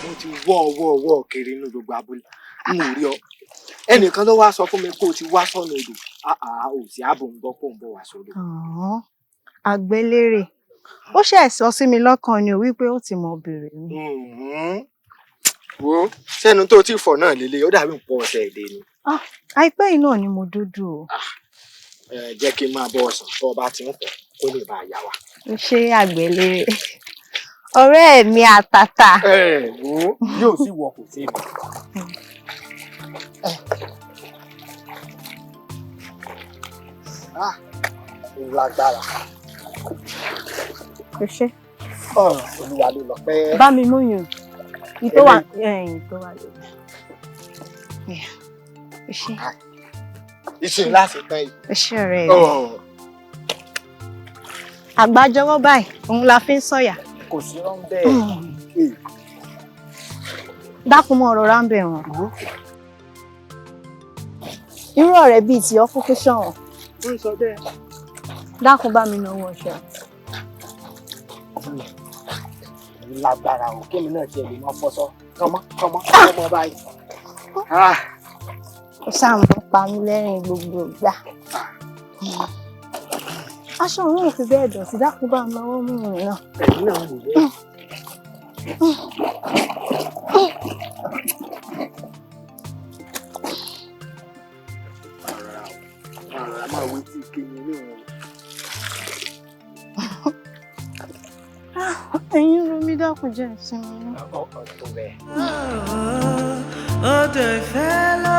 Mo ti wọ́ wọ́ wọ́ kiri inú gbogbo abúlé, n ò rí ọ. Ẹnìkan ló wá sọ fún mi pé o ti wá sọ́nà odò. Àà, ò sí ààbò ń gbọ́ kó ń bọ̀ wá sódò. Àgbélére, ó ṣe sọ sí mi lọ́kàn ni ò wípé ó ti mọ bèrè mi. Wo sẹ́nu tó ti fọ̀ náà lélẹ̀, ó dàbí nǹkan ọ̀sẹ̀ èdè ni. Àìpẹ́ yìí náà ni mo dúdú o. Jẹ́ kí n máa bọ́ ọ̀sán tó o bá ti ń fọ̀ kó lè bá a yá wa. Ó ṣe àgbélére, ọ̀rẹ́ mi àtàtà. Ẹ wo yóò sì wọ kò sí mi. Lágbára. Ó ṣe. Olúwa ló lọ pẹ́. Bá mi mú yùn. Ìtò wà ìtò wà lórí. Ó ṣe. Ìsìn láti tán yìí. Ó ṣe ọ̀rẹ́ mi. Àgbájọwọ́ báyìí, òun la fi ń sọ̀yà. Kò sí rán bẹ́ẹ̀. Dákun mọ́ ọ̀rọ̀ ráńbẹ̀ wọn. Irú ọ̀rẹ́ bíi ti ọkùnkùn ṣọ̀wọ́n. Ó ń sọ bẹ́ẹ̀. Dákun bá mi náwó ọṣẹ. Lágbára o, kémi náà tiẹ̀ lè máa fọṣọ kánmọ́ kánmọ́ kánmọ́ báyìí. Ó sáà ń pa mí lẹ́rìn gbogbo ìgbà. Aṣọ òun ò fi bẹ́ẹ̀ dọ̀tí, dákun bá mi náwó mú mi náà. Ẹ̀yin náà wò bẹ́ẹ̀. Máa máa wé tí ike yẹn ní òun. Ẹ̀yin ro mi, dákun jẹ́ ìsinmi. Ọ̀ tó bẹ́ẹ̀. Odò ìfẹ́ lọ.